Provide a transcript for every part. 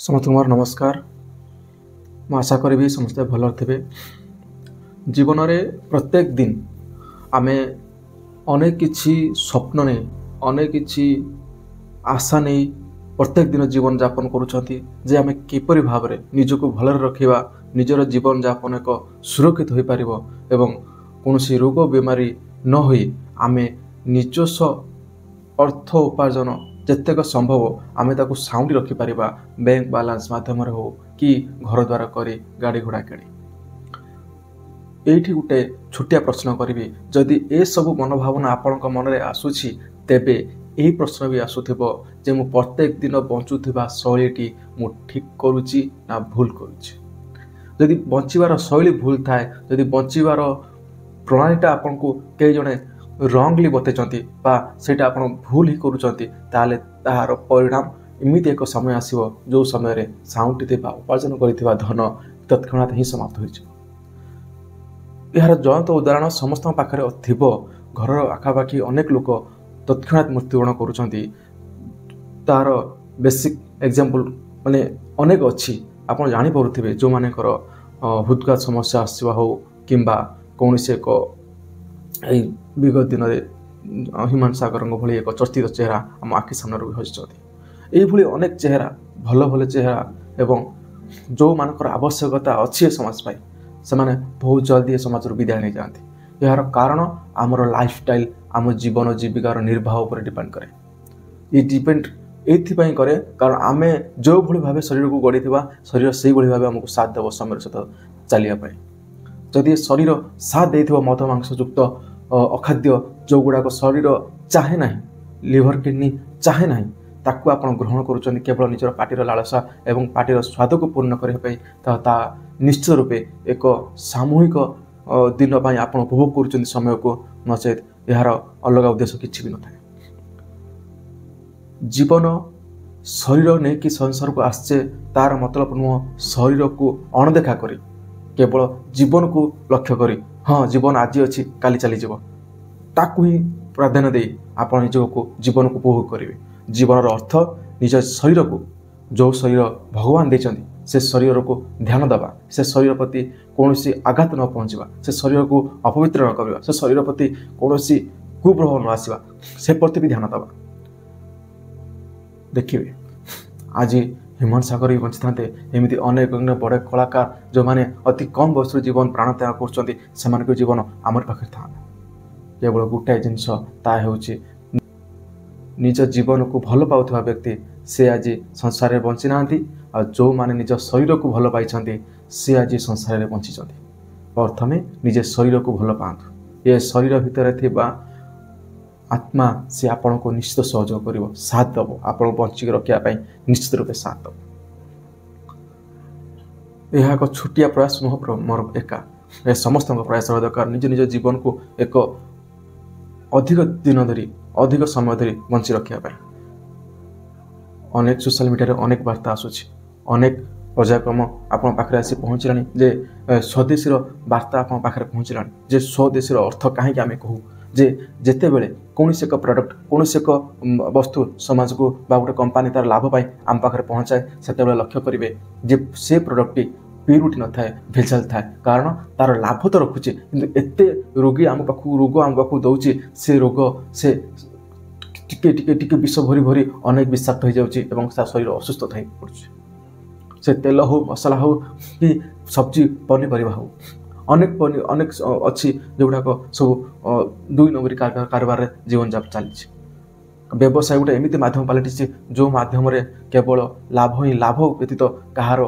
ସମସ୍ତଙ୍କୁ ମୋର ନମସ୍କାର। ମୁଁ ଆଶା କରିବି ସମସ୍ତେ ଭଲରେ ଥିବେ। ଜୀବନରେ ପ୍ରତ୍ୟେକ ଦିନ ଆମେ ଅନେକ କିଛି ସ୍ୱପ୍ନ ନେଇ, ଅନେକ କିଛି ଆଶା ନେଇ ପ୍ରତ୍ୟେକ ଦିନ ଜୀବନଯାପନ କରୁଛନ୍ତି ଯେ ଆମେ କିପରି ଭାବରେ ନିଜକୁ ଭଲରେ ରଖିବା, ନିଜର ଜୀବନଯାପନ ଏକ ସୁରକ୍ଷିତ ହୋଇପାରିବ ଏବଂ କୌଣସି ରୋଗ ବେମାରୀ ନ ହୋଇ ଆମେ ନିଜସ୍ୱ ଅର୍ଥ ଉପାର୍ଜନ ଯେତେକ ସମ୍ଭବ ଆମେ ତାକୁ ସାଉଁଟି ରଖିପାରିବା, ବ୍ୟାଙ୍କ ବାଲାନ୍ସ ମାଧ୍ୟମରେ ହେଉ କି ଘର ଦ୍ୱାର କରି, ଗାଡ଼ି ଘୋଡ଼ା କିଣି। ଏଇଠି ଗୋଟେ ଛୋଟିଆ ପ୍ରଶ୍ନ କରିବି। ଯଦି ଏସବୁ ମନୋଭାବନା ଆପଣଙ୍କ ମନରେ ଆସୁଛି, ତେବେ ଏହି ପ୍ରଶ୍ନ ବି ଆସୁଥିବ ଯେ ମୁଁ ପ୍ରତ୍ୟେକ ଦିନ ବଞ୍ଚୁଥିବା ଶୈଳୀଟି ମୁଁ ଠିକ୍ କରୁଛି ନା ଭୁଲ କରୁଛି? ଯଦି ବଞ୍ଚିବାର ଶୈଳୀ ଭୁଲ ଥାଏ, ଯଦି ବଞ୍ଚିବାର ପ୍ରଣାଳୀଟା ଆପଣଙ୍କୁ କେହି ଜଣେ ରଙ୍ଗଲି ବତେଇଛନ୍ତି ବା ସେଇଟା ଆପଣ ଭୁଲ ହିଁ କରୁଛନ୍ତି, ତାହେଲେ ତାହାର ପରିଣାମ ଏମିତି ଏକ ସମୟ ଆସିବ ଯେଉଁ ସମୟରେ ସାଉଁଟିଥିବା, ଉପାର୍ଜନ କରିଥିବା ଧନ ତତ୍କ୍ଷଣାତ୍ ହିଁ ସମାପ୍ତ ହୋଇଯିବ। ଏହାର ଜ୍ୱଳନ୍ତ ଉଦାହରଣ ସମସ୍ତଙ୍କ ପାଖରେ ଥିବ। ଘରର ଆଖାପାଖି ଅନେକ ଲୋକ ତତ୍କ୍ଷଣାତ୍ ମୃତ୍ୟୁବରଣ କରୁଛନ୍ତି। ତାର ବେସିକ୍ ଏକ୍ଜାମ୍ପଲ୍ ମାନେ ଅନେକ ଅଛି, ଆପଣ ଜାଣିପାରୁଥିବେ। ଯେଉଁମାନଙ୍କର ହୃଦଘାତ ସମସ୍ୟା ଆସିବା ହେଉ କିମ୍ବା କୌଣସି ଏକ ଏଇ ବିଗତ ଦିନରେ ହ୍ୟୁମାନ ସାଗରଙ୍କ ଭଳି ଏକ ଚର୍ଚ୍ଚିତ ଚେହେରା ଆମ ଆଖି ସାମ୍ନାରୁ ବି ହଜିଛନ୍ତି। ଏଇଭଳି ଅନେକ ଚେହେରା, ଭଲ ଭଲ ଚେହେରା ଏବଂ ଯେଉଁମାନଙ୍କର ଆବଶ୍ୟକତା ଅଛି ଏ ସମାଜ ପାଇଁ, ସେମାନେ ବହୁତ ଜଲ୍ଦି ଏ ସମାଜରୁ ବିଦାୟ ନେଇଯାଆନ୍ତି। ଏହାର କାରଣ ଆମର ଲାଇଫଷ୍ଟାଇଲ୍, ଆମ ଜୀବନ ଜୀବିକାର ନିର୍ବାହ ଉପରେ ଡିପେଣ୍ଡ କରେ। ଏ ଡିପେଣ୍ଡ ଏଇଥିପାଇଁ କରେ କାରଣ ଆମେ ଯେଉଁଭଳି ଭାବେ ଶରୀରକୁ ଗଢ଼ିଥିବା, ଶରୀର ସେଇଭଳି ଭାବେ ଆମକୁ ସାଥ ଦେବ ସମୟର ସହିତ ଚାଲିବା ପାଇଁ। ଯଦି ଏ ଶରୀର ସାଥ ଦେଇଥିବ ମଦ ମାଂସଯୁକ୍ତ ଅଖାଦ୍ୟ, ଯେଉଁଗୁଡ଼ାକ ଶରୀର ଚାହେଁ ନାହିଁ, ଲିଭର କିଡ଼ନୀ ଚାହେଁ ନାହିଁ, ତାକୁ ଆପଣ ଗ୍ରହଣ କରୁଛନ୍ତି କେବଳ ନିଜର ପାଟିର ଲାଳସା ଏବଂ ପାଟିର ସ୍ୱାଦକୁ ପୂର୍ଣ୍ଣ କରିବା ପାଇଁ, ତ ତା ନିଶ୍ଚିତ ରୂପେ ଏକ ସାମୂହିକ ଦିନ ପାଇଁ ଆପଣ ଉପଭୋଗ କରୁଛନ୍ତି ସମୟକୁ, ନଚେତ୍ ଏହାର ଅଲଗା ଉଦ୍ଦେଶ୍ୟ କିଛି ବି ନଥାଏ। ଜୀବନ ଶରୀର ନେଇକି ସଂସାରକୁ ଆସିଛେ, ତାର ମତଲବ ନୁହଁ ଶରୀରକୁ ଅଣଦେଖା କରି କେବଳ ଜୀବନକୁ ଲକ୍ଷ୍ୟ କରି, ହଁ ଜୀବନ ଆଜି ଅଛି କାଲି ଚାଲିଯିବ, ତାକୁ ହିଁ ପ୍ରାଧାନ୍ୟ ଦେଇ ଆପଣ ନିଜକୁ ଜୀବନକୁ ଉପଭୋଗ କରିବେ। ଜୀବନର ଅର୍ଥ ନିଜ ଶରୀରକୁ, ଯେଉଁ ଶରୀର ଭଗବାନ ଦେଇଛନ୍ତି ସେ ଶରୀରକୁ ଧ୍ୟାନ ଦେବା, ସେ ଶରୀର ପ୍ରତି କୌଣସି ଆଘାତ ନ ପହଞ୍ଚିବା, ସେ ଶରୀରକୁ ଅପବିତ୍ର ନ କରିବା, ସେ ଶରୀର ପ୍ରତି କୌଣସି କୁପ୍ରଭାବ ନ ଆସିବା, ସେ ପ୍ରତି ବି ଧ୍ୟାନ ଦେବା। ଦେଖିବେ ଆଜି ହ୍ୟୁମାନ ସାଗର ବି ବଞ୍ଚିଥାନ୍ତେ, ଏମିତି ଅନେକ ଅନେକ ବଡ଼ କଳାକାର ଯେଉଁମାନେ ଅତି କମ୍ ବୟସରୁ ଜୀବନ ପ୍ରାଣତ୍ୟାଗ କରୁଛନ୍ତି, ସେମାନଙ୍କ ଜୀବନ ଆମର ପାଖରେ ଥାନ୍ତା। କେବଳ ଗୋଟାଏ ଜିନିଷ, ତାହା ହେଉଛି ନିଜ ଜୀବନକୁ ଭଲ ପାଉଥିବା ବ୍ୟକ୍ତି ସେ ଆଜି ସଂସାରରେ ବଞ୍ଚି ନାହାନ୍ତି, ଆଉ ଯେଉଁମାନେ ନିଜ ଶରୀରକୁ ଭଲ ପାଇଛନ୍ତି ସେ ଆଜି ସଂସାରରେ ବଞ୍ଚିଛନ୍ତି। ପ୍ରଥମେ ନିଜ ଶରୀରକୁ ଭଲ ପାଆନ୍ତୁ। ଏ ଶରୀର ଭିତରେ ଥିବା ଆତ୍ମା ସେ ଆପଣଙ୍କୁ ନିଶ୍ଚିତ ସହଯୋଗ କରିବ, ସାଥ ଦେବ, ଆପଣଙ୍କୁ ବଞ୍ଚିକି ରଖିବା ପାଇଁ ନିଶ୍ଚିତ ରୂପେ ସାଥ ଦେବ। ଏହା ଏକ ଛୋଟିଆ ପ୍ରୟାସ ନୁହଁ ମୋର ଏକା, ଏ ସମସ୍ତଙ୍କ ପ୍ରୟାସ ହେବା ଦରକାର ନିଜ ନିଜ ଜୀବନକୁ ଏକ ଅଧିକ ଦିନ ଧରି, ଅଧିକ ସମୟ ଧରି ବଞ୍ଚି ରଖିବା ପାଇଁ। ଅନେକ ସୋସିଆଲ ମିଡ଼ିଆରେ ଅନେକ ବାର୍ତ୍ତା ଆସୁଛି, ଅନେକ ପର୍ଯ୍ୟାୟକ୍ରମ ଆପଣଙ୍କ ପାଖରେ ଆସି ପହଞ୍ଚିଲାଣି ଯେ ସ୍ୱଦେଶୀର ବାର୍ତ୍ତା ଆପଣଙ୍କ ପାଖରେ ପହଞ୍ଚିଲାଣି, ଯେ ସ୍ୱଦେଶୀର ଅର୍ଥ କାହିଁକି ଆମେ କହୁ ଯେ ଯେତେବେଳେ କୌଣସି ଏକ ପ୍ରଡ଼କ୍ଟ, କୌଣସି ଏକ ବସ୍ତୁ ସମାଜକୁ ବା ଗୋଟେ କମ୍ପାନୀ ତା'ର ଲାଭ ପାଇଁ ଆମ ପାଖରେ ପହଞ୍ଚାଏ, ସେତେବେଳେ ଲକ୍ଷ୍ୟ କରିବେ ଯେ ସେ ପ୍ରଡ଼କ୍ଟଟି ପ୍ୟୁରିଟି ନଥାଏ, ଭେଜାଲ ଥାଏ। କାରଣ ତା'ର ଲାଭ ତ ରଖୁଛି, କିନ୍ତୁ ଏତେ ରୋଗୀ ଆମ ପାଖକୁ, ରୋଗ ଆମ ପାଖକୁ ଦେଉଛି, ସେ ରୋଗ ସେ ଟିକେ ଟିକେ ଟିକେ ବିଷ ଭରି ଭରି ଅନେକ ବିଷାକ୍ତ ହେଇଯାଉଛି ଏବଂ ତା ଶରୀର ଅସୁସ୍ଥ ହେଇ ପଡ଼ୁଛି। ସେ ତେଲ ହେଉ, ମସଲା ହେଉ କି ସବଜି ପନିପରିବା ହେଉ, ଅନେକ ଅନେକ ଅଛି ଯେଉଁଗୁଡ଼ାକ ସବୁ ଦୁଇ ନମ୍ବରୀ କାରବାରରେ ଜୀବନଯାପନ ଚାଲିଛି। ବ୍ୟବସାୟ ଗୋଟେ ଏମିତି ମାଧ୍ୟମ ପାଲଟିଛି ଯେଉଁ ମାଧ୍ୟମରେ କେବଳ ଲାଭ ହିଁ ଲାଭ ବ୍ୟତୀତ କାହାର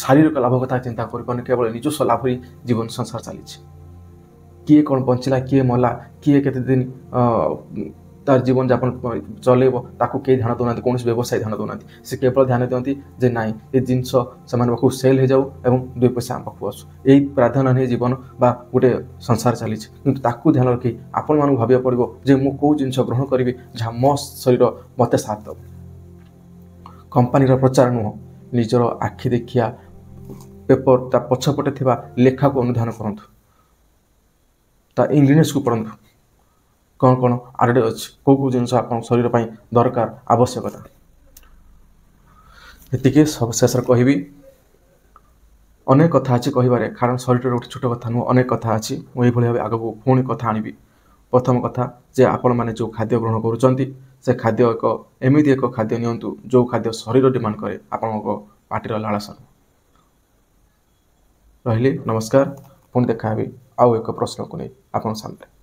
ଶାରୀରିକ ଲାଭ କଥା ଚିନ୍ତା କରିପାରୁନି, କେବଳ ନିଜସ୍ୱ ଲାଭ ହିଁ ଜୀବନ ସଂସାର ଚାଲିଛି। କିଏ କ'ଣ ବଞ୍ଚିଲା, କିଏ ମଲା, କିଏ କେତେ ଦିନ ତାର ଜୀବନଯାପନ ଚଲେଇବ, ତାକୁ କେହି ଧ୍ୟାନ ଦେଉନାହାନ୍ତି, କୌଣସି ବ୍ୟବସାୟୀ ଧ୍ୟାନ ଦେଉନାହାନ୍ତି। ସେ କେବଳ ଧ୍ୟାନ ଦିଅନ୍ତି ଯେ ନାଇଁ ଏ ଜିନିଷ ସେମାନଙ୍କ ପାଖକୁ ସେଲ୍ ହେଇଯାଉ ଏବଂ ଦୁଇ ପଇସା ଆମ ପାଖକୁ ଆସୁ, ଏଇ ପ୍ରାଧାନ୍ୟ ନେଇ ଜୀବନ ବା ଗୋଟେ ସଂସାର ଚାଲିଛି। କିନ୍ତୁ ତାକୁ ଧ୍ୟାନ ରଖି ଆପଣମାନଙ୍କୁ ଭାବିବାକୁ ପଡ଼ିବ ଯେ ମୁଁ କେଉଁ ଜିନିଷ ଗ୍ରହଣ କରିବି ଯାହା ମୋ ଶରୀର ମୋତେ ସାଥ ଦେବ। କମ୍ପାନୀର ପ୍ରଚାର ନୁହଁ, ନିଜର ଆଖି ଦେଖିଆ ପେପର ତା ପଛପଟେ ଥିବା ଲେଖାକୁ ଅନୁଧ୍ୟାନ କରନ୍ତୁ, ତା ଇନଗ୍ରିଡ଼ିଏଣ୍ଟସକୁ ପଢ଼ନ୍ତୁ, କ'ଣ କ'ଣ ଆଡ଼େଡ଼ ଅଛି, କେଉଁ କେଉଁ ଜିନିଷ ଆପଣଙ୍କ ଶରୀର ପାଇଁ ଦରକାର, ଆବଶ୍ୟକତା। ଏତିକି ସବୁ ଶେଷରେ କହିବି, ଅନେକ କଥା ଅଛି କହିବାରେ, କାରଣ ଶରୀରର ଗୋଟେ ଛୋଟ କଥା ନୁହଁ, ଅନେକ କଥା ଅଛି। ମୁଁ ଏଇଭଳି ଭାବେ ଆଗକୁ ପୁଣି କଥା ଆଣିବି। ପ୍ରଥମ କଥା ଯେ ଆପଣମାନେ ଯେଉଁ ଖାଦ୍ୟ ଗ୍ରହଣ କରୁଛନ୍ତି, ସେ ଖାଦ୍ୟ ଏକ ଏମିତି ଏକ ଖାଦ୍ୟ ନିଅନ୍ତୁ ଯେଉଁ ଖାଦ୍ୟ ଶରୀର ଡିମାଣ୍ଡ କରେ, ଆପଣଙ୍କ ପାଟିର ଲାଳସା। ରହିଲି, ନମସ୍କାର। ପୁଣି ଦେଖା ହେବି ଆଉ ଏକ ପ୍ରଶ୍ନକୁ ନେଇ ଆପଣଙ୍କ ସାମ୍ନାରେ।